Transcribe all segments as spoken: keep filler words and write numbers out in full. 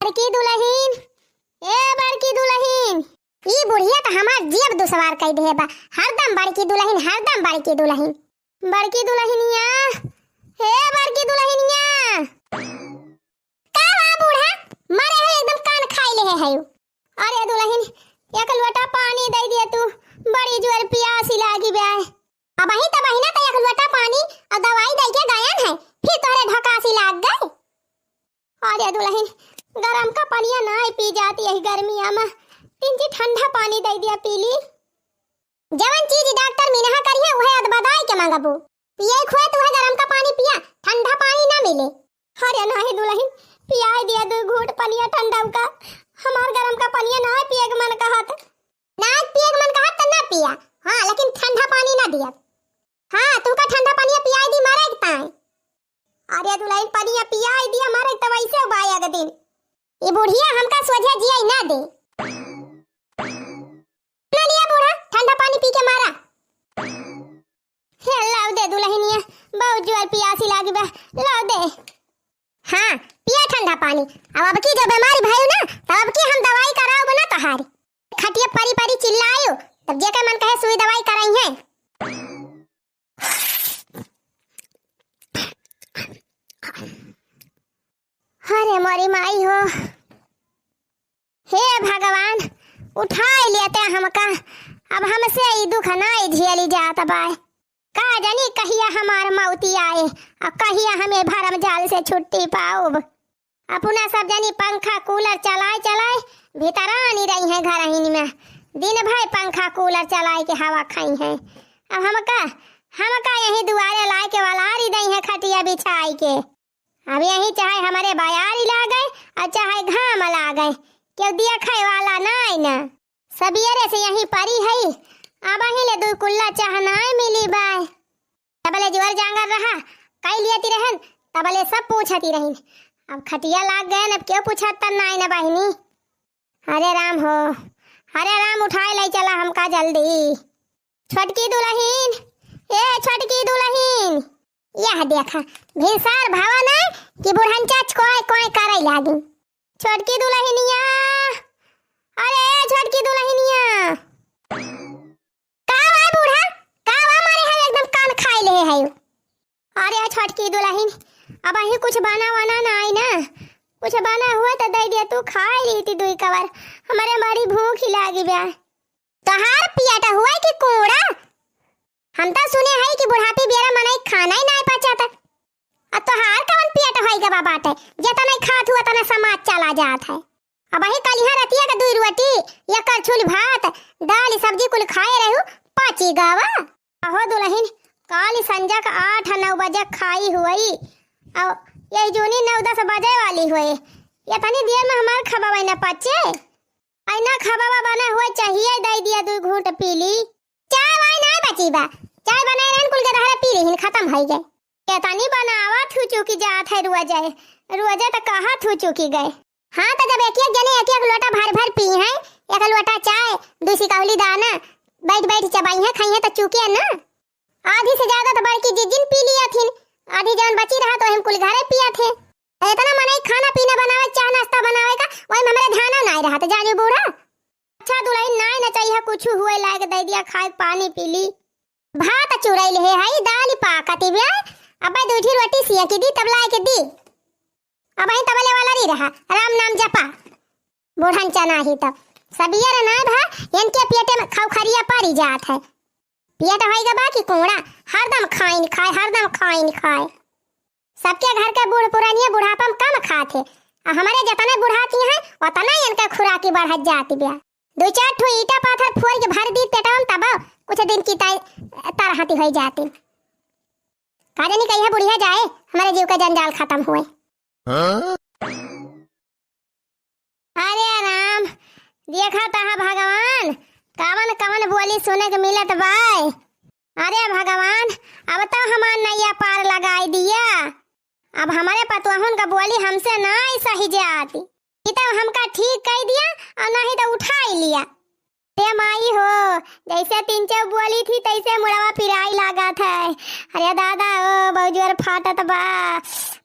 बड़की दुलहिन, ए बड़की दुलहिन, ई बुढ़िया त हमार जियब दुसवार कइ देहे बा। हरदम बड़की दुलहिन, हरदम बड़की दुलहिन। बड़की दुलहिनिया, हे बड़की दुलहिनिया। का बा बूढ़ा, मरे है एकदम कान खाइ लेहे है। अरे दुलहिन, एक लोटा पानी दइ दिया तू, बड़ी जोर पियासी लागी बा। अबहीं त बहिना त एक लोटा पानी अउ दवाई दइ के गयन है, फिर तोहरे ढकासी लाग गए। अरे दुलहिन, गरम का पनिया नाहीं पी जात यही गर्मिया मा, तिनची ठंडा पानी दइ दिया पी ली। जवन चीज डॉक्टर मिनहा करिहे, उहे अदबदाइ के मंगबू। पिए खुए तुहे गरम का पानी पिया, ठंडा पानी ना मिले। अरे नाहीं दुलहिन, पियाइ दिया दुइ घूंट पनिया ठंडा का, हमार गरम का पनिया नाहीं पिए के मन कहत। नाहीं पिए के मन कहत त ना पिया, हाँ, लेकिन ठंडा पानी ना दिया। हाँ, तुमका ठंडा पनिया पियाइ दी मरे के ताई। अरे दुलहिन, पनिया पियाइ दिया मरे के त वैसे बायग दिन। ई बुढ़िया हमका सोझे जियाइ ना दे। ना लिया बूढ़ा, ठंडा पानी पी के मारा। हे लाव दे दुलहिनिया, बहुत जोर पियासी लागी बा, लाव दे। हाँ, पिया ठंडा पानी। अब, अब की जो बीमारी भइल ना, तब अब की हम दवाई कराउब ना तोहार। खटिया परी परी चिल्लायु, तब जेके मन कहे सुई दवाई कराइहे। अरे मोरी माई हो, हे भगवान, उठाइ लेते हमका, अब हमसे ई दुख नाहीं झेली जात बाय। का जानी कहिया हमार मौती आए, अउ कहिया हम ए भरम जाल से छुट्टी पाउब। अपना सब जनी पंखा कूलर चलाए चलाए भीतरानी रही हैं घरहिन में, दिन भर पंखा कूलर चलाए के हवा खाई हैं। अब हमका, हमका यही दुआरे लाए के वलारी दई हैं खटिया बिछाए के। अब यही चाहे हमरे बयारी लागे अउ चाहे घाम लागे, केहू देखे वाला नाई न। सबेरे से यही परी हई, अबहीं ले दुइ कुल्ला चाह नाई मिली बाय। तबले जुअर जांगर रहा, कई लियती रहन, तबले सब पूछती रहिन। अब खटिया लाग गयन, अब केहू पूछत त नाई न बहिनी। हरे राम हो, हरे राम, उठाए लई चला हमका जल्दी। छोटकी दुलहिन, ए छोटकी दुलहिन, यह देखा, भिनसार भवा नाई कि बुढ़न चाच कोय कोय करइ लागी। छोटकी दुलहिनिया, अरे छोटकी दुलहिनिया। का बा बूढ़ा, का बा, मारे है एकदम कान खाइ लेहे है। अरे छोटकी दुलहिन, अबहीं कुछ बना वना नाई न, कुछ बना हुआ त दइ दिया, तू खाइ लेती दुइ कवर, हमरे बड़ी भूख ही लागी बा। तोहार पियट हुआ कि कूड़ा? हम त सुने हई कि बुढ़ापी बेरा मनई खाना ही नाई पचत। आ तोहार कवन पियट होई गवा बाटे, जेतना ही खात हुआ तना समाज चला जात है। अबहीं कलिहा रतिया के दुइ रोटी, या करछुल भात, दाल सब्जी कुल खाए रहू, पची गवा। अहो दुलहिन, काल संझा के आठ नौ बजे खाई हुई, अउ यही जूनी नौ दस बजे वाली हुई। यतनी देर में हमार खबवा न पचे। आई ना खबवा बना हुआ चाहिए, दइ दिया दुइ घूंट पी ली। चाय वाय नाई बची बा, चाय बनाए रहन कुल के तहरा पी लिहिन, खतम होइ गए। केतनी बनावा थू चुकी जात है रोजे, रोजे त कहा थू चुकी गए। हाँ त जब एक एक जने एक एक लोटा भर भर पी हैं, एक लोटा चाय, दुइ सिकौली दाना, बैठ बैठ चबाई हैं, खाई हैं त चुके न। आधी से ज्यादा त बड़की जिज्जिन पी लिया थिन, आधी जौन बची रहा त हम कुल घरे पिया थे। एतना मनई खाना पीना बनावे, चाह नाश्ता बनावे का, वही में हमरे ध्यान नाई रहत, जानियो बूढ़ा। अच्छा दुलहिन, नाई न चाहिए कुछ हुए लायक दइ दिया, खाए पानी पी ली। भात चुरई लेहे हई, दाल पाकत बा, अबे दुइ ठी रोटी सिया के दी, तब लाए के दी। अबहीं तबले वाला री रहा, राम नाम जपा। बूढ़न चना ही तब। सबियर नाई भा, इनके पेटे में खौखरिया परी जात है। पेट होई गवा कि कूड़ा, हरदम खाइन खाए, हरदम खाइन खाए। सबके घर के बूढ़ पुरानिया बुढ़ापा में कम खात है, आ हमरे जतने बुढ़ाती हैं, उतने इनके खुराकी बढ़त जाती बा। दुइ चार ठो ईंटा पाथर फोड़ के भर दी पेटवा में, तब कुछ दिन की ताई तरहती होई जाती। का जानी कहिया बुढ़िया जाए, हमरे जीव का जंजाल खतम हुए। हाँ? अरे राम, देखा तहा भगवान, कवन कवन बोली सुने के मिलत बाय। अरे भगवान, अब तो हमार नैया पार लगाई दिया। अब हमरे पतोहुन का बोली हमसे नाई सही जाती। ई तो हमका ठीक कई दिया अउर नाहीं तो उठाई लिया। ए माई हो, जैसे तीन चार बोली थी, तैसे मुड़वा पिराई लागत है। अरे दादा ओ, बहुत जोर फाटत बा,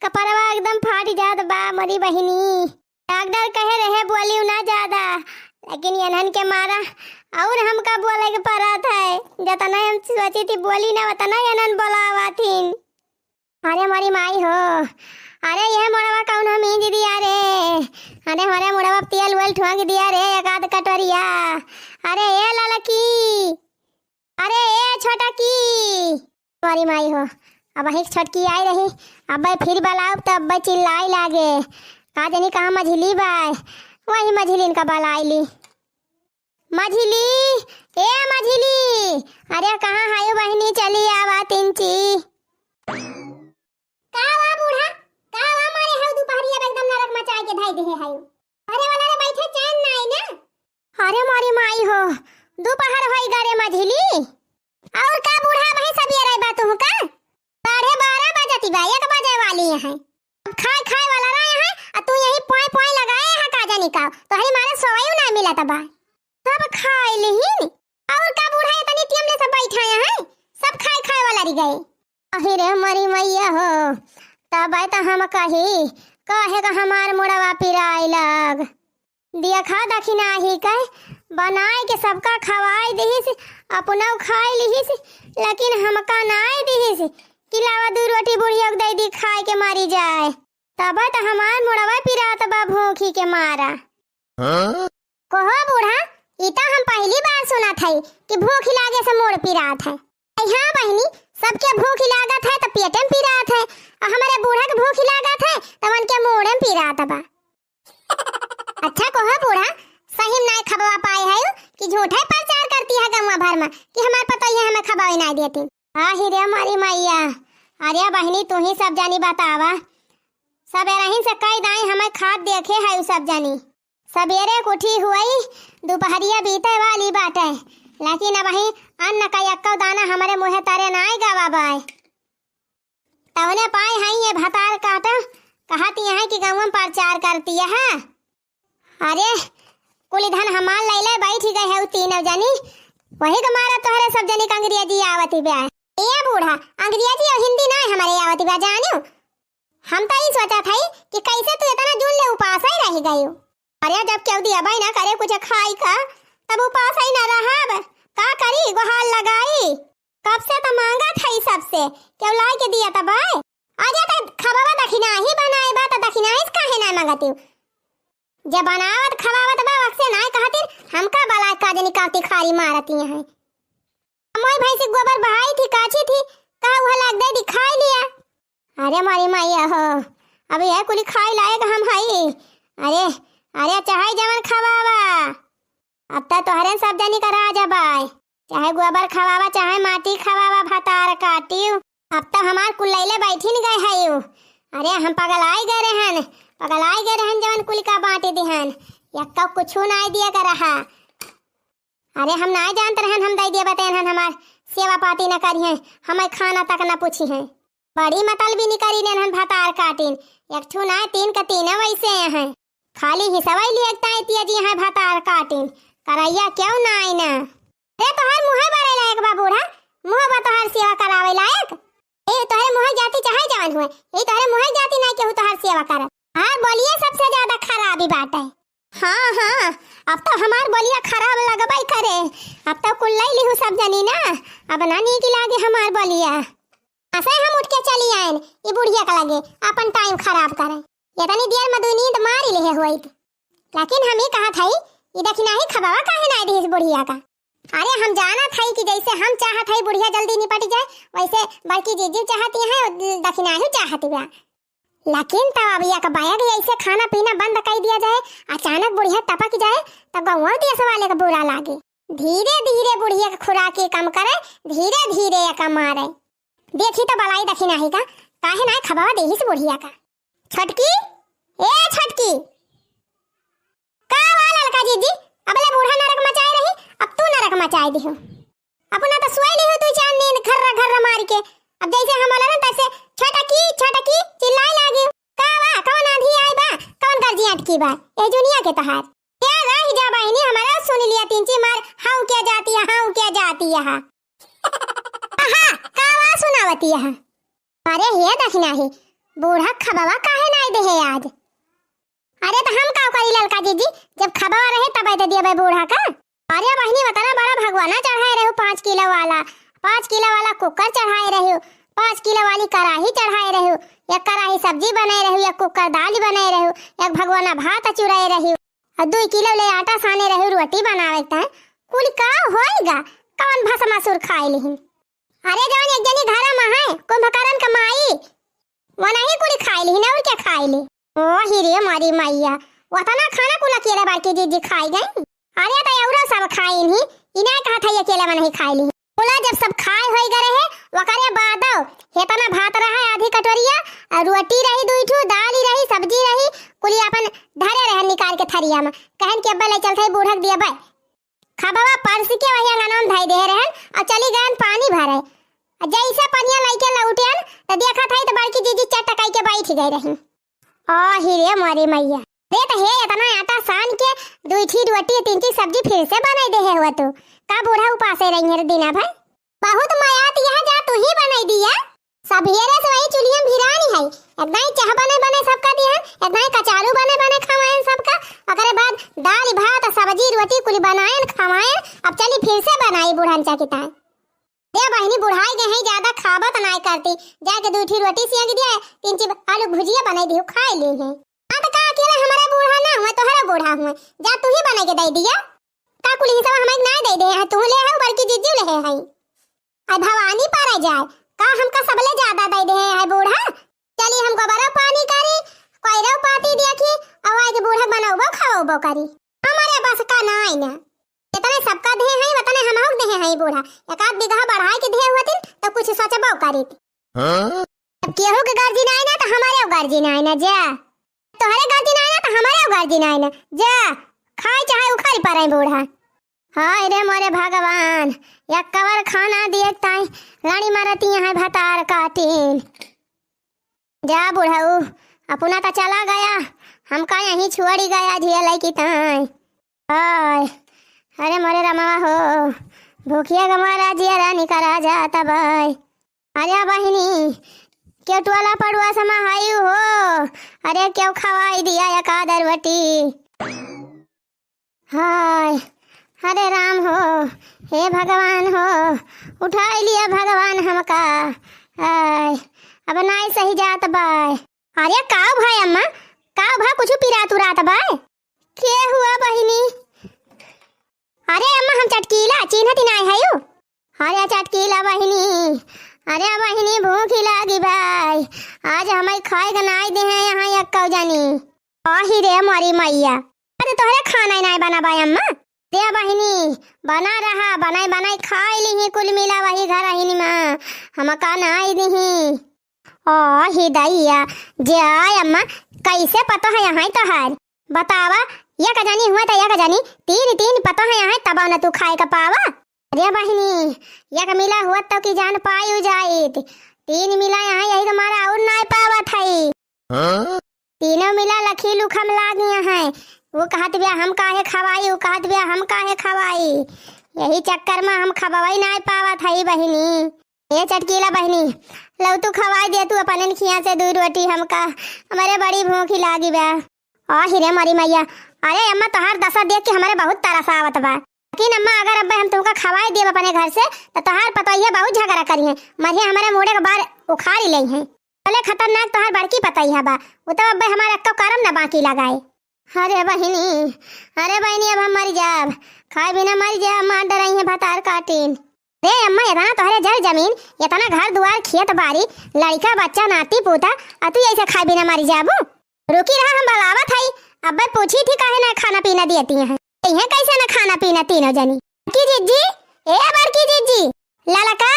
कपड़वा एकदम फाट जात बा, मोरी बहिनी। डॉक्टर कहे रहे बोलिउ ना ज्यादा, लेकिन एनहन के मारा और हमका बोले के पड़त है। जतना हम सोची थी बोली ना, उतना एनहन बोलावा थीन। अरे मोरी माई हो, अरे ये मोड़वा कौन हम ईंज दिया रे? अरे हमारे मोड़वा तेल वेल ठोंक दिया रे, एक आध कटोरिया। अरे ए ललकी, अरे ए छोटकी। मोरी माई हो, अबहीं छोटकी आई रही, अब्बे फिर बलाउब त अब्बे चिल्लाई लागे। का जानी कहाँ मझिली बाय, वही मझिलिन का बलाई ली। मझिली, ए मझिली, अरे कहाँ हायो बहिनी, चली आवा तिनची। का वा बूढ़ा, का वा मारे हउ दुपहरिया में एकदम नरक मचाए के धई देहे हउ। अरे वाला रे बैठे चैन नाई ना। अरे मोरी माई हो, दुपहर होई गा रे मझिली। और का बूढ़ा, वही सब ये रहे बा तुहू का? साढ़े बारह बजती बा, एक बजे वाली है। अब खाए, खाए वाला रहे हैं, आ तू यही पोंय, पोंय लगाए है, का जानी का, तोहरी मारे सोवैउ ना मिलत बा। सब खाए लिहिन, और का बूढ़ा, इतनी टीम ले सब बैठा हैं, सब खाए, खाए वाला रह गए। अहिरे मरी मैया हो, तब तो हम कही, काहे का हमार मुड़वा पिराए लग। देखा दखिनाही के बनाए के सबका खवाई दिहिस, अपनउ खाए लिहिस, लेकिन हमका नाई दिहिस कि लावा दू रोटी बुढ़िया के दे दी खाए के मरी जाए। तब त हमार मुड़वा पिरात बा भूखी के मारा। हाँ? कोहो बूढ़ा, ई त हम पहली बार सुनत हई कि भूख लागे से मुड़ पिरात है। अरे हाँ बहिनी, सबके भूख लागत है त पेटे में पिरात है, और हमारे बूढ़ा के भूख लागत है त उनके मुड़े में पिरात बा। अच्छा कोहो बूढ़ा, सही में नाय खबवा पाए है कि झूठे प्रचार करती है गौवा भर में कि हमार पतोहिया हमें खबवे नाय देती? आही रे मोरी मैया, अरे बहिनी तू ही सब जानी बतावा, सबेरहिन से कई दाई हमें खात देखे है उ सब जानी। सबेरे के उठी हुई, दुपहरिया बीते वाली बाटे, लेकिन अबहीं अन्न का यक्को दाना हमरे मुँहे तरे नाय गवा बाय। तवने पाए हैं ये भतार काटा, कहती हैं कि गौवा में प्रचार करती है। अरे, कुल धन हमार लैले बैठ गए है उ तीनों जनी, वही के मारा तोहरे सब जनी के अंग्रेजी आवती बा। ए बूढ़ा, अंग्रेजी और हिंदी ना हमारे आवती बा, जानियो। हम तो ई सोचत हई कि कैसे तू इतना जून ले उपास ही रह गयो। अरे, जब केहू दिया भाई ना करे कुछ खाई का, तब उपास ही ना रहब। का करी, गुहार लगाई। कब से तो मांगत हई सबसे, केहू लाई के दिया तब आए। अरे, तो खबवा दखिना ही बनाए बा, तो दखिना ही काहे ना मांगती? जब बनावत खवावत बा, वक्से नाय कहतिन, हमका बलाय का जनी काती खारी मारती हैं। मोई भैंसी गोबर बहाई थी, काची थी, कहा वह लाग दे दी, खाई लिया। अरे मोरी मैया हो, अब यह कुली खाई लायक हम हई। अरे, अरे, चाहे जवन खवावा, अब त तोहरे सब जनी का राज बाय, चाहे गोबर खवावा, चाहे माटी खवावा, भतार काटियो। अब त हमार कुल लैले बैठिन गए हयो। अरे हम पगलाई गए रहन, पगलाई गए रहन, जवन कुल का बांटे दिहन, यक्का कुछु नाय दिया का रहा। अरे हम नाय जानत रहन, हम दे दिया बतेन हन, हमार सेवा पाती न करिहैं, हमें खाना तक न पूछिहैं। बड़ी मतलबी निकरी नेन हन भतार काटिन, एक ठू नाय तीन का तीन वैसे हैं। खाली हिसवै लियक ताई तिया जी हैं भतार काटिन, करैया केहू नाई ना। अरे तोहर मुँहे बरे लायक बा बूढ़ा, मुँह बा तोहर सेवा करावे लायक। ए तोहरे मुँहे जाति चाहे जवन हुए, ए तोहरे मुँहे जाति नाई केहू तोहर सेवा करत। हमार बोलिए सबसे ज्यादा खराबी बाटे। हाँ, हाँ, अब तो हमार बोलिया खराब लगबै करे, अब तो कुल लै लिहू सब जनी ना, अब ना नीक लागे हमार बोलिया। असे हम उठ के चली आएन, ई बुढ़िया के लगे अपन टाइम खराब करे। इतनी देर में दुई नींद मारी लेहे होइत। लेकिन हम ई कहत हई, ई दखिनाही खबवा काहे नाय दिहिस बुढ़िया का? अरे हम जानत हई कि जैसे हम चाहत हई बुढ़िया जल्दी निपट जाए, वैसे बड़की जीजी चाहती हैं, दखिनाही चाहती बा। लेकिन तब अब एक बैग ऐसे खाना पीना बंद कर दिया जाए, अचानक बुढ़िया टपक जाए, तो गौवा देश वाले का बुरा लागे। धीरे धीरे बुढ़िया के खुराकी कम करे, धीरे धीरे एक मारे। देखी तो बलाई दखिनाही का, काहे ना खबवा देहिस बुढ़िया का। छोटकी, ए छोटकी, का वा ललका जीजी, अबले बूढ़ा नरक मचाए रही, अब तू नरक मचाए दिहो। अपना तो सोए लिहो तू चार नींद घर्रा घर्रा मार के, अब जैसे हम बोला ना तैसे छोटकी छोटकी चिल्लाए लागे। का वा, कौन आंधी आई बा, कौन गर्जी अटकी बा, ए दुनिया के तहार। क्या रह जा बहिनी, हमारा सुन लिया तीन ची मार, हाँ क्या जाती है, हाँ क्या जाती है। आहा, का वा सुनावती है। अरे हे दखिनाही, बूढ़ा खबवा काहे नाई देहे आज? अरे तो हम का का जीजी, जब खबवा रहे तब दे दिया बे बूढ़ा का? अरे बहिनी, वतना बड़ा भगवाना चढ़ाए रहू, पाँच किलो वाला, पाँच किलो वाला कुकर चढ़ाए रहू, पाँच किलो वाली कराही चढ़ाए रहू, एक कराही सब्जी बनाए रहू, एक कुकर दाल बनाए रहू, एक भगवाना भात चुराए रहू, और दुई किलो ले आटा साने रहू रोटी बनावे के ताई। कुल का होएगा? कौन भसमासुर खाए लिहिन? अरे जौन एक जनी घरा में है, कुंभकरण का माई, वो नहीं कुली खाए लिहिन, और क्या खाए ली? ओ ही रे मारी मैया, वतना खाना कुल अकेले बड़की जीजी खाई गई। अरे तो औरो सब खाइन ही, इन्हें कहा था ये अकेले में नहीं खाए ली। कुला जब सब खाए होई गए रहे, वकरे बादो हेतना भात रहा आधी कटोरिया, और रोटी रही दुई ठू, दाल ही रही, सब्जी रही, कुली अपन धरे रहे निकाल के थरिया में। कहन कि अब्बे ले चलते बूढ़क दिया बे। खबवा परस के वही अंगनवा में धई दे रहन और चली गयन पानी भरे। और जैसे पनिया लइके लौटेन, तो देखत हई तो बड़की जीजी चटकाई के बैठ गई रही। ओ ही रे मोरी मैया। रे तो हे, इतना आटा सान के दुई ठी रोटी, तीन ठी सब्जी फिर से बनाई दे है हुआ तू। का बूढ़ा उपासे रही है दिना भर? बहुत मयात यह जा तू ही बनाई दिया। सबेरे से वही चुलिया में भिरानी है। इतना ही चाह बने बने सबका दिहन, इतना ही कचारू बने बने खवाएन सबका। ओकरे बाद दाल भात, सब्जी, रोटी कुल बनाएन, खवाएन। अब चली फिर से बनाई बुढ़न चा की ताई। दे बहिनी, बुढ़ाई गए हैं, ज्यादा खाबत नाय करती। जाके दू ठी रोटी सिया के दिया, तीन ची आलू भुजिया बनाई दिहु, खाई ली है। हाँ तो का अकेला हमारा बूढ़ा ना हुए, तोहरा बूढ़ा हुए, जा तू ही बनाई के दे दिया। का कुल हिस्सा हमें ना दे दे हैं, तू ले है बड़की जीजी ले है। आई भवानी पर आ जाए, का हमका सबले ज्यादा दे दे है बूढ़ा? चली हम गोबरो पानी करी, कोयरो पाती देखी, और आज बूढ़ा बनौबो खवौबो करी। हमारे बस का ना आई ना, जितने सबका दे हैं, उतने हमहू दे हैं बूढ़ा। एक आध बीघा बढ़ाए के दे होतिन, तो कुछ सोचबो करी। हाँ? अब केहू के गर्जी ना आई ना, तो हमारे गर्जी ना आई ना, जा। तोहरे गर्जी ना आई ना, तो हमारे गर्जी ना आई ना, जा। खाए चाहे उखाड़ पड़े बूढ़ा। हाय रे मोरे भगवान, या कवर खाना दिए ताई लड़ी मारती हैं भतार काटिन। जा बुढ़ऊ, अपना तो चला गया, हमका यहीं छोड़ी गया झिया लइकी ताई। हाय, अरे मोरे रमवा हो, भूखिया गमारा जिया रानी करा जाता बाय। अरे बहिनी, क्यों टोला पड़ुआ समा हायु हो? अरे क्यों खवाई दिया एक आदर बटी? हाय, अरे राम हो, हे भगवान हो, उठाई लिया भगवान हमका। हाय, अब नाय सही जात बाय। अरे काव भाई अम्मा, काव भा कुछ पिरात उरात बाय? के हुआ बहिनी? अरे अम्मा, हम चटकीला, चिन्हत नाय हयू। अरे चटकीला बहिनी, अरे बहिनी, भूख ही लागी बाय। आज हमें खाए के नाय दे हैं यहाँ यक्कौ जानी। आही रे मोरी मैया, अरे तोहरे खाना ही नाय बना बाय अम्मा। दे बहिनी, बना रहा, बनाई बनाई खाई ली ही कुल मिला वही घर अहिनी माँ, हमका नाय दी ही। ओ ही दैया, जे आय अम्मा, कैसे पतो है यहाँ तोहार? बतावा, एक जनी हुआ त एक जनी, तीन तीन पतो है यहाँ, तब न तू खाए का पावा। अरे बहिनी, एक मिला हुआ तो की जान पायु जाइत, तीन मिला यहाँ यही तुम्हारा और नाय पावत है। हाँ? तीनों मिला लखी लुखम लाग यहाँ है, वो कहत बिया हम काहे खवाई, वो कहत बिया हम काहे खवाई, यही चक्कर में हम खबवाई नाय पावत है बहिनी। ए चटकीला बहिनी, लौ तू खवाई दे तू अपने खिया से दुई रोटी हमका, हमरे बड़ी भूखी लागी बा। आ हिरे मरी मैया, अरे अम्मा तोहार दशा देख के हमरे बहुत तरस आवत बा। लेकिन अम्मा अगर अब्बे हम तुमका खवाई देब अपने घर से, त तोहार पतोहिया बहुत झगड़ा करी है, मरिया हमरे मूड़े के बार उखाड़ी ले है। भले खतरनाक तोहार बड़की पतोहिया बा, वो तो अब्बे हमारे अक्को करम न बाकी लगाए। अरे बहिनी, अरे बहिनी, अब हम मर जाब, खाए बिना मर जाब, मार डराई है भतार काटिन। रे अम्मा, इतना तोहरे जर जमीन, इतना घर दुआर, खेत बारी, लड़का बच्चा, नाती पोता, आ तू ऐसे खाए बिना मर जाबू? रुकी रहा, हम बुलावत हई, अब्बे पूछी थी काहे ना खाना पीना दियती हैं। इहे कैसे ना खाना पीना तीनों जनी। बड़की जिज्जी, ए बड़की जिज्जी, ललका,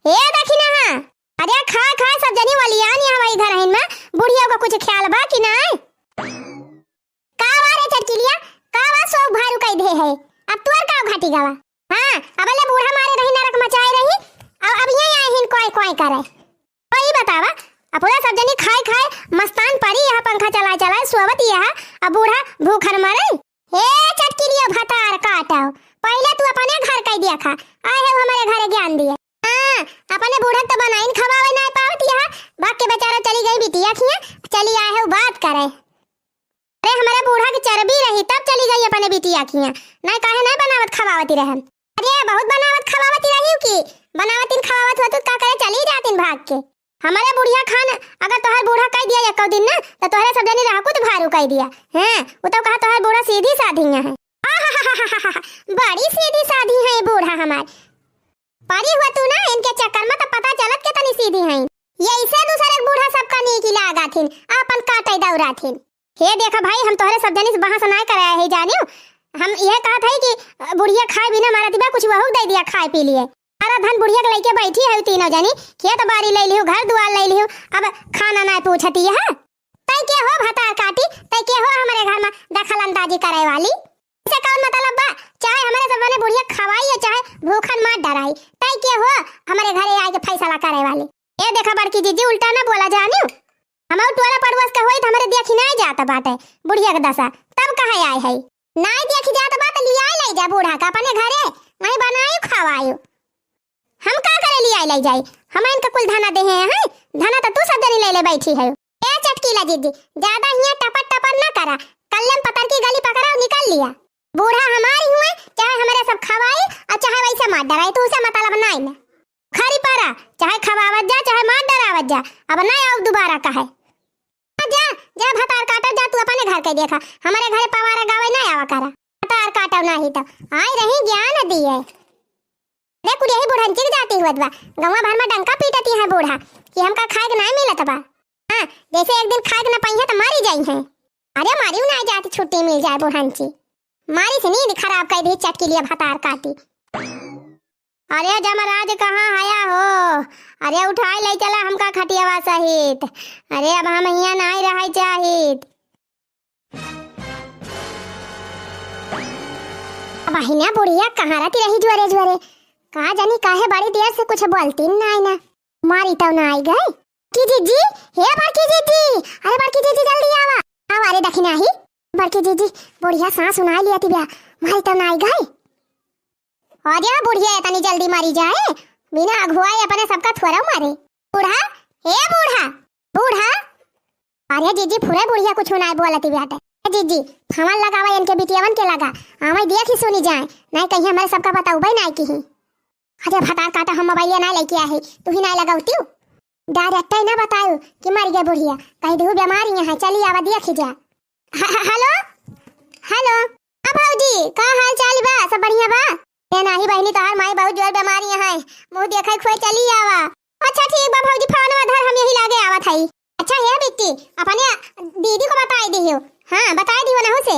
ए देखी ना हाँ। अरे खा खा सब जनी वलियान यहाँ वही घर हइन में, बुढ़िया को कुछ ख्याल बा कि नाय? का बा रे चटकिलिया, का बा सोग भारू कई दे है? अब तोर का घाटी गवा? हाँ, अब ले बूढ़ा मारे रही नरक मचाए रही, अब, अब ये आए हिन कोई कोई करे। तो ई बतावा, अपना सब जनी खाए खाए मस्तान पड़ी यहाँ पंखा चलाए चलाए सोवत यहाँ, अब बूढ़ा भूखन मरे। ए चटकिलिया भतार काटो, पहले तू अपने घर कई दिया खा, आए हो हमारे घरे ज्ञान दिए। हाँ, अपने बूढ़ा तो बनाइन खवावे ना पावत यहाँ, बाकी बेचारा चली गई बिटिया खिया, चली आए हो बात करे। अरे, हमरे बूढ़ा के चरबी रही, तब चली गई अपने बिटिया किहाँ। नाहीं काहे नाहीं बनावत खवावती रहन। अरे, बहुत बनावत खवावती रही कि बनावतिन खवावत होतू, का करे चली जातिन भाग के। हमरे बुढ़िया खान, अगर तोहर बूढ़ा कह दिया एको दिन ना, तो तोहरे सब जनी रहकुत भारू कह दिया। हैं, वो तो कहा तोहर बूढ़ा सीधी साधी है। बड़ी सीधी साधी है बूढ़ा हमार। परी हुआ तू ना, इनके चक्कर में तो पता चलत के तनी सीधी हैं। ये इसे दूसरे के बूढ़ा सबका नीकी लागा थिन, आपन काटे दौरा थिन। हे देखा भाई, हम तोहरे सब जनी से बहस नाय कराया है जानियो। हम यह कहत है कि बुढ़िया खाए बिना मारत बा, कुछ वहू दे दिया खाए पी लिए। सारा धन बुढ़िया के लेके बैठी है तीनों जनी, खेत बारी ले लियो, घर दुआर ले लियो, अब खाना नाय पूछती है। तै के हो भतार काटी, तै के हो हमरे घर में दखल अंदाजी करे वाली? इसे कौन मतलब बा? चाहे हमरे सब जने बुढ़िया खवाई या चाहे भूखन मार डराई, तै के हो हमरे घरे आए के फैसला करे वाली? ए देखा बड़की जीजी, उल्टा ना बोला जानियो। हमहू टोला पड़ोस के होई त हमरे देखी नाय जात बाटे बुढ़िया के दशा, तब कहे आए है। नाय देखी जात बा त लियाए ले जा बूढ़ा का अपने घरे, वहीं बनायु खवायु। हम का करे लियाए ले जाई? हम इनका कुल धना देहे हैं, धना त तू सब जनी ले ले बैठी है। ए चटकीला जीजी, ज्यादा हियां टपर टपर ना करा, कल्ले में पतर की गली पकड़ा और निकल लिया। बूढ़ा हमारी हुए, चाहे हमरे सब खवाई और चाहे वैसे मार डराई, तू उसे मतलब नाय ना। खरी पारा, चाहे खवावत जा, चाहे मार डरावत जा, अब ना आओ दोबारा कहे। जा, जा भतार काटा, जा तू अपने घर के देखा, हमरे घरे पवारा गावे ना आवा करा। भतार काटा नाही तो आए रही ज्ञान दिए। अरे कुल यही बुढ़ंची के जाती हुआ बा, गौवा भर में डंका पीटती है बूढ़ा कि हमका खाए के नाय मिलत बा। हाँ, जैसे एक दिन खाए के ना पाई है तो मारी जाई है। अरे मारी ना जाती, छुट्टी मिल जाए बुढ़ंची। मारी से नींद खराब कर दी चटकीलिया भतार काटी। अरे जमराज कहाँ हया हो? अरे उठाई ले चला हमका खटियावा सहित। अरे अब हम हियां नाय रहै चाहित। बहिना बुढ़िया कहाँ रहती रही जुअरे जुअरे? का जानी काहे बड़ी देर से कुछ बोलती नाय ना। मारी तौ ना आई गई। की जीजी, हे बड़की जीजी, अरे बड़की जीजी जल्दी आवा। आवा रे दखिनाही। बड़की जीजी, बुढ़िया साँस सुनाई लिया तिबिया, मारी तौ ना आई गई। अरे बुढ़िया इतनी जल्दी मरी जाए, बिना अघुआए अपने सबका थोड़ा मारे। बूढ़ा, हे बूढ़ा, बूढ़ा। अरे जीजी, फुरे बुढ़िया कुछ नाय बोलती बाटे। ए जीजी, फोन लगावा इनके बिटियावन के लगा, आवे देखी सुनी जाए, नाय कहीं हमरे सबका बताउबे नाय किही। अरे भतार काटा, हम मोबाइलिया नाय लेके आए, तू ही नाय लगावतियो। डायरेक्ट ही ना बतायो कि मर गए बुढ़िया, कहीं देहू बीमारी यहाँ चली आवा देखी जा। ह-, ह-, हेलो, हेलो। हाँ भौजी, का हाल चाल बा? सब बढ़िया बा? ए नाही बहिनी, तोहार माई बहुत जोर बीमारी है, मुँह देखे खोए चली आवा। अच्छा ठीक बा भौजी, फोनवा धर, हम यही लागे आवत हई। अच्छा हे बिट्टी, अपने दीदी को बताई दियो। हाँ बताई दियो ना हो से।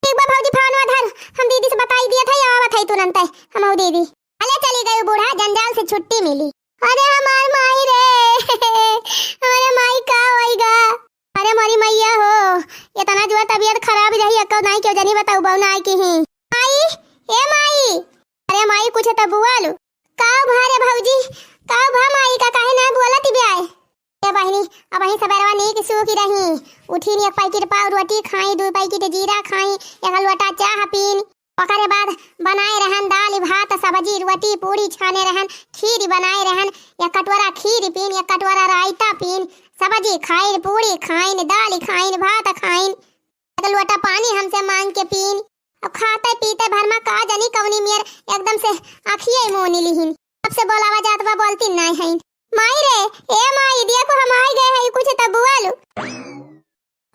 ठीक बा भौजी, फोनवा धर, हम दीदी से बताई दिया था, ये आवत है तुरंत है, हम दीदी। अले चली गई बूढ़ा, जंजाल से छुट्टी मिली। अरे हमार माई रे, अरे माई का होइगा? अरे मोरी मैया हो, इतना जोर तबीयत खराब रही, एको नाई क्यों जनी बताऊ, बहु नाई की ही। माई, ए माई, अरे माई कुछ तो बोल। का भा रे भौजी, का भा माई का, काहे ना बोलत ब्याय? ए बहिनी, अबहीं सबेरवा नीक सूखी रही। उठीन एक पैकेट पाव रोटी खाई, दू पैकेट जीरा खाई, एक लोटा चाह पीन। ओकरे बाद बनाए रहन दाल भात सब्जी रोटी पूड़ी छाने रहन, खीर बनाए रहन, एक कटोरा खीर पीन, एक कटोरा रायता पीन, सब्जी खाइन, पूड़ी खाइन, दाल खाइन, भात खाइन। एक लोटा पानी हमसे मांग के पीन। अब खाते पीते भर में का जानी कवनी मेर एकदम से आँखिये मोनी लिहिन। तब से बोलावा जात बा, बोलती नाय हईन। माई रे, ए माई, देखो हम आई गए हई, कुछ तो बोल।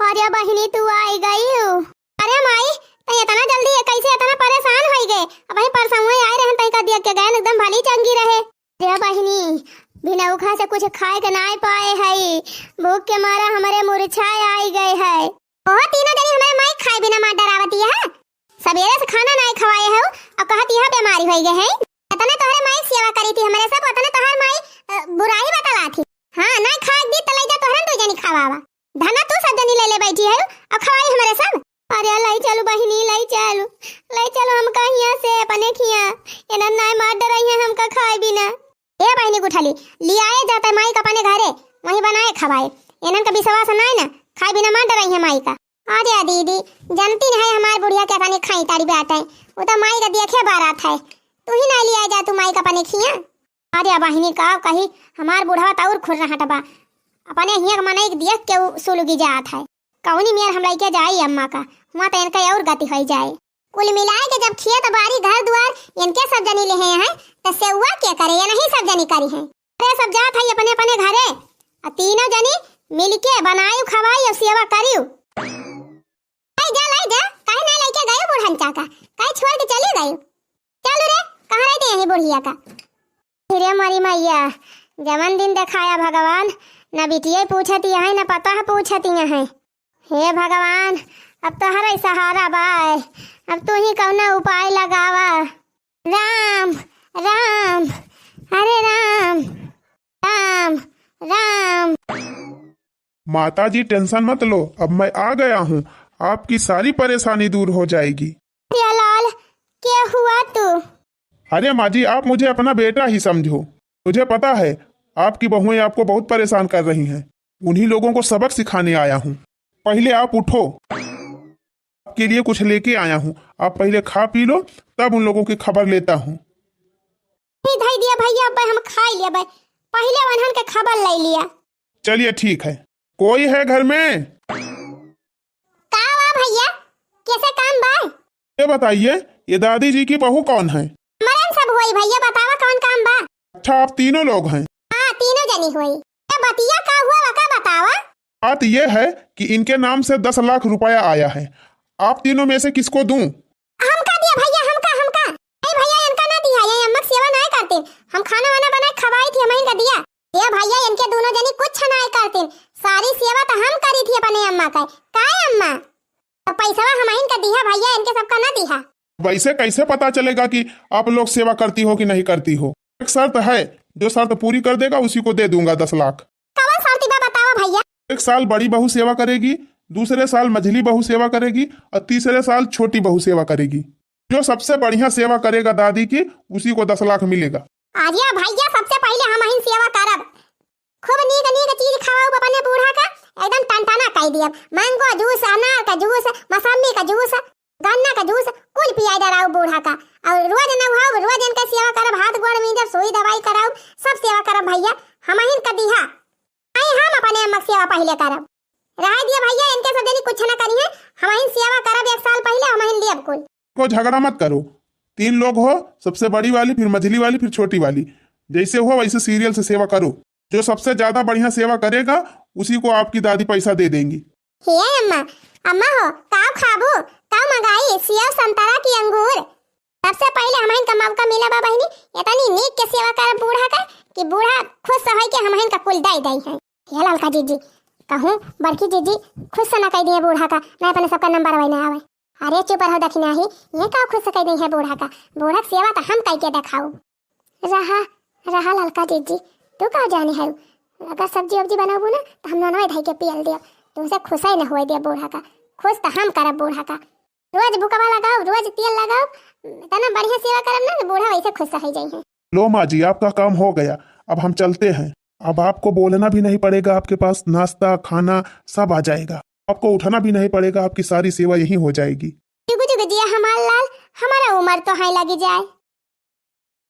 अरे बहिनी, तू आई गई हो? अरे माई, तै इतना जल्दी कैसे इतना परेशान होई गए? अबहीं परसौं आए रहन, तै का देख के गए, एकदम भली चंगी रहे। अरे बहिनी, बिनौखा से कुछ खाए के नाय पाए हई, भूख के मारा हमरे मुरछाए आई गए है। ओहो, तीनों जनी हमरे माई खाए बिना मार डरावती है। सबेरे से खाना नाय खवाए हो, अब कहत यह बीमारी होई गए है। इतने तोहरे माई सेवा करी थी हमरे सब, उतने तोहर माई, अ, बुराई बतला थी। हाँ, नाय खाए दी त ले जा तोहरन दू जनी खवावा। धना तू सब जनी ले ले बैठी है, अब खवाई हमरे सब। अरे ले चलू बहिनी, ले चलू, ले चलू हमका हियां से अपने खिया। एनन नाय मार डराई है हमका खाए बिना। ए बहिनी गुठली, लियाए जाते माई का अपने घरे, वहीं बनाए खवाए। इनन का विश्वास नाय ना, खाए बिना मार डराई है माई का। अरे दीदी, जानती नहीं हमार बुढ़िया के तनी खाई तारी बात है, वो तो माई का देखे बारात है, तू ही ना लियाए जा तू माई का अपने खिया। अरे बहिनी का कही, हमार बुढ़वा तो और खुर्रहट बा, अपने हिया के मनई के देख के उ सुलगी जात है। कौनी मेर हम लइके जाई अम्मा का, हुआँ त इनका और गति होइ जाए। कुल मिलाए के जब खेत बारी घर दुआर इनके सब जनी लेहे हैं, त सेवा के करे, ये नहीं सब जनी करी हैं। अरे सब जात है अपने अपने घरे, आ तीनों जनी मिलके बनायु खवाई और सेवा करियु। लाई जा, लाई जा, काहे नहीं लइके गयो बूढ़न चाका, काहे छोड़ के चले गयो? चल रे, कहाँ रह दे यही बुढ़िया का? फिर मरी मैया, जवन दिन देखाया भगवान, न बिटिया पूछती है, न पता है पूछती है। हे भगवान, अब तोहरा ही सहारा बाय, अब तू ही कौनो उपाय लगावा। राम, राम, अरे राम, राम, राम। माता जी, टेंशन मत लो, अब मैं आ गया हूँ, आपकी सारी परेशानी दूर हो जाएगी। प्रियालाल, क्या हुआ तू? अरे माँ जी, आप मुझे अपना बेटा ही समझो। मुझे पता है, आपकी बहुएं आपको बहुत परेशान कर रही हैं। उन्हीं लोगों को सबक सिखाने आया हूँ। पहले आप उठो, आपके लिए कुछ लेके आया हूँ। आप पहले खा पी लो, तब उन लोगों की खबर लेता हूँ। ई धई दिया भैया, अब हम खाई लेबै, पहले वनहन के खबर ले लिया। चलिए ठीक है, कोई है घर में? का हुआ भैया, कैसे काम बा? ये बताइए, ये दादी जी की बहू कौन है? हमरे में सब होई भैया, बतावा कौन काम बा? अच्छा, आप तीनों लोग हैं? हाँ, तीनों जनी होई। ये बतिया का हुआ, वका बतावा। बात ये है कि इनके नाम से दस लाख रुपया आया है, आप तीनों में से किसको दूं? हमका दिया भैया, हमका, हमका। नहीं भैया, इनका ना दिया, ये अम्मा के सेवा ना करते। हम खाना वाना बनाए खवाई थी, हम इनका दिया। ये भैया, इनके दोनों जनी कुछ ना करते, सारी सेवा तो हम करी थी अपने अम्मा का। काहे अम्मा? तो पैसवा हम इनका दिया भैया, इनके सबका ना दिया। वैसे कैसे पता चलेगा कि आप लोग सेवा करती हो कि नहीं करती हो? एक शर्त है, जो शर्त पूरी कर देगा उसी को दे दूंगा दस लाख। कवन शर्त बा बतावा भैया? एक साल बड़ी बहू सेवा करेगी, दूसरे साल मझली बहू सेवा करेगी और तीसरे साल छोटी बहू सेवा करेगी। जो सबसे बढ़िया सेवा करेगा दादी की, उसी को दस लाख मिलेगा। अरे भैया, सबसे पहले हम ही सेवा करब, खूब नीक नीक चीज खवाउब अपने बूढ़ा का, एकदम टनटना कई दियब। मैंगो जूस, अनार का जूस, मौसम्मी का जूस, गन्ना का जूस, कुल पियाई डराउब बूढ़ा का। और रोज नहाउब, रोज इनका सेवा करब, हाथ गोड़ मीजब, सुई दवाई कराउब, सब सेवा करब भैया। हमहिन का दिहा, आई हम अपने अम्मा के सेवा पहले करब। रह दिया भैया, इनके सब जनी कुछ ना करी है, हमहिन सेवा करब एक साल पहले, हमहिन लेब कुल। को झगड़ा मत करो, तीन लोग हो, सबसे बड़ी वाली, फिर मझली वाली, फिर छोटी वाली, जैसे हो वैसे सीरियल से सेवा करो। जो सबसे ज्यादा बढ़िया सेवा करेगा, उसी को आपकी दादी पैसा दे देंगी। हे अम्मा, अम्मा हो, काव खाबू? काव मंगाई? सेव, संतरा की अंगूर? सबसे पहले हमहिन का मौका मिला बा बहिनी, इतनी नीक के सेवा करब बूढ़ा का कि बूढ़ा खुश होई के हमहिन का कुल दे दई है। हे ललका जीजी, कहूँ बड़की जीजी खुश ना कई दिए बूढ़ा का, ना अपने सबका नंबर वही ना आवे। अरे चुप रहो दखिनाही, ये का खुश कई दी है बूढ़ा का? बूढ़ा के सेवा तो हम कई के देखाऊ। रहा, रहा ललका जीजी, तू का जाने है? अगर सब्जी उब्जी बनाबू ना, तो हम ननवे धई के पियल दिया, तुमसे खुश ही न होए दिया बूढ़ा का। खुश तो हम करब बूढ़ा का। रोज बुकवा लगाओ, रोज तेल लगाओ, इतना बढ़िया सेवा करब ना, तो बूढ़ा वैसे खुश हो जाई है। लो माँ जी, आपका काम हो गया, अब हम चलते हैं। अब आपको बोलना भी नहीं पड़ेगा, आपके पास नाश्ता, खाना सब आ जाएगा, आपको उठना भी नहीं पड़ेगा, आपकी सारी सेवा यहीं हो जाएगी। जुग जुग जिया हमार लाल, हमारा उम्र तो हाई लगी जाए।